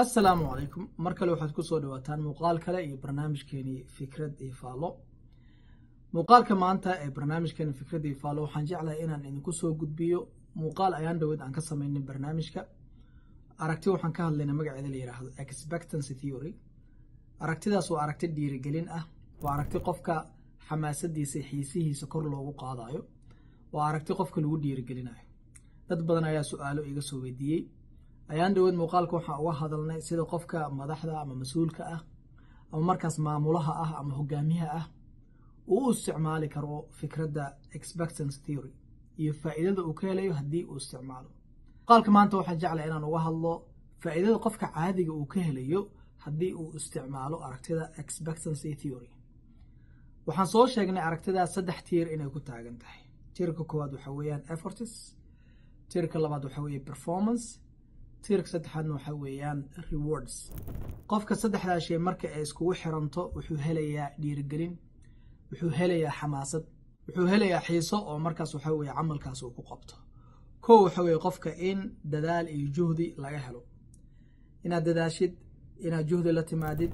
Assalaamu calaykum. Mar kale waxaad kusoo dhawaataan muuqaal kale iyo barnaamijkeenii Fikrad iyo Faallo. Muuqaalka maanta ee barnaamijkeeni Fikrad iyo Faallo waxaan jeclahay inaan idinku soo gudbiyo muuqaal ayaan dhaweyd aan ka sameynay barnaamijka. Aragti waxaan ka hadlaynaa magaceeda la yidhaahdo expectancy theory. Aragtidaas waa aragti dhiirigelin ah, waa aragti qofka xamaasadiisa, xiisihiisa kor loogu qaadayo, waa aragti qofka lagu dhiirigelinayo. Dad badan ayaa su-aalo iga soo weydiiyey. Ayaan dhaweyd muuqaalka waxaan uga hadalnay sida qofka madaxda ama mas-uulka ah ama markaas maamulaha ah ama hogaamiyaha ah uu u isticmaali karo fikradda expectancy theory iyo faa'iidada uu ka helayo haddii uu isticmaalo. Muuqaalka maanta waxaan jeclay inaan uga hadlo faa'iidada qofka caadiga uu ka helayo haddii uu isticmaalo aragtida expectancy theory. Waxaan soo sheegnay aragtidaas saddex tiir inay ku taagan tahay. Tiirka koowaad waxa weeyaan efforts, tiirka labaad waxa weeye performance, tiirka saddexaadna waxa weeyaan rewards. Qofka saddexdaa shay marka ay iskugu xiranto, wuxuu helayaa dhiirigelin, wuxuu helayaa xamaasad, wuxuu helayaa xiiso oo markaas waxa weeye camalkaas uu ku qabto. Kow waxa weeye qofka in dadaal iyo juhdi laga helo, inaad dadaashid, inaad juhdi la timaadid,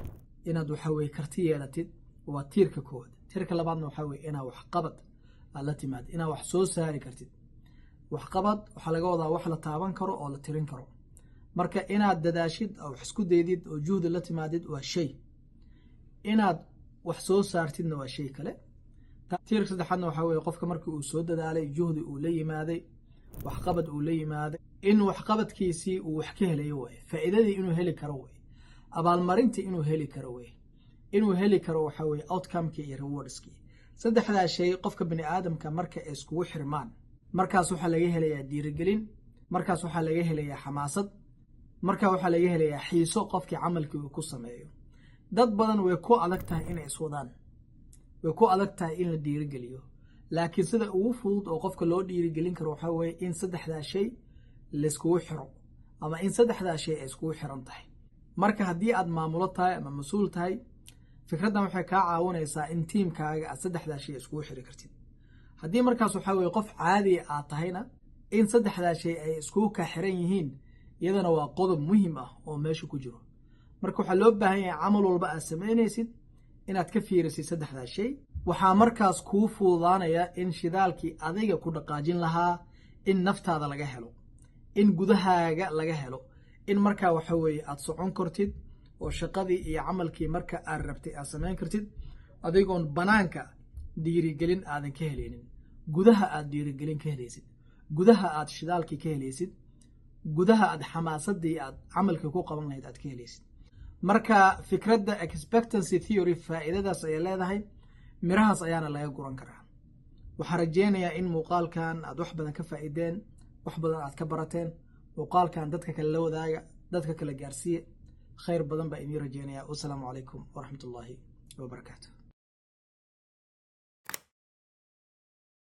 inaad waxa weye karti yeelatid, waa tiirka koowaad. Tiirka labaadna waxa weye inaad waxqabad aad la timaadid, inaad wax soo saari kartid. Waxqabad waxaa laga wadaa wax la taaban karo oo la tirin karo. Marka inaad dadaashid oo wax isku daydid oo juhdi la timaadid waa shay, inaad wax soo saartidna waa shay kale. Tiirka saddexaadna waxaa weye qofka markii uu soo dadaalay, juhdi uu la yimaaday, waxqabad uu la yimaaday, in waxqabadkiisii uu wax ka helayo waaye, faa'iidadii inuu heli karo waye, abaalmarintii inuu heli karo waye, inuu heli karo waxaa weye outcomekii iyo rewardskii. Saddexdaa shay qofka bini aadamka marka ay iskugu xirmaan, markaas waxaa laga helayaa dhiirigelin, markaas waxaa laga helayaa xamaasad, marka waxaa laga helayaa xiiso qofkii camalkii uu ku sameeyo. Dad badan way ku adag tahay inay iswadaan, way ku adag tahay in la dhiirigeliyo, laakiin sida ugu fudud oo qofka loo dhiirigelin karo waxaa weeye in saddexdaa shay layskugu xiro ama in saddexdaa shay ay iskugu xiran tahay. Marka haddii aad maamulo tahay ama mas-uul tahay, fikraddan waxay kaa caawinaysaa in tiimkaaga aad saddexdaa shay iskugu xiri kartid. Haddii markaas waxaa weye qof caadiya aad tahayna, in saddexdaa shay ay iskugu kaa xiran yihiin iyadana waa qodob muhiim ah oo meesha ku jiro. Marka waxaa loo baahan yahay camal walba aad samaynaysid inaad ka fiirisid saddexdaa shay. Waxaa markaas kuu fududaanaya in shidaalkii adiga ku dhaqaajin lahaa in naftaada laga helo, in gudahaaga laga helo, in markaa waxa weeye aad socon kartid oo shaqadii iyo camalkii marka aad rabtay aad samayn kartid, adigoon banaanka dhiirigelin aadan ka helaynin, gudaha aad dhiirigelin ka helaysid, gudaha aad shidaalkii ka helaysid, gudaha aad xamaasadii aad camalkii ku qaban lahayd aad ka helaysid. Marka fikradda expectancy theory faa'iidadaas ayay leedahay, mirahaas ayaana laga guran karaa. Waxaan rajeynayaa in muuqaalkan aad wax badan ka faa'iideen, wax badan aad ka barateen. Muuqaalkan dadka kale la wadaaga, dadka kale gaarsiiya. Khayr badan baa idiin rajeynaya. Wasalaamu calaykum waraxmatullaahi wabarakaatu.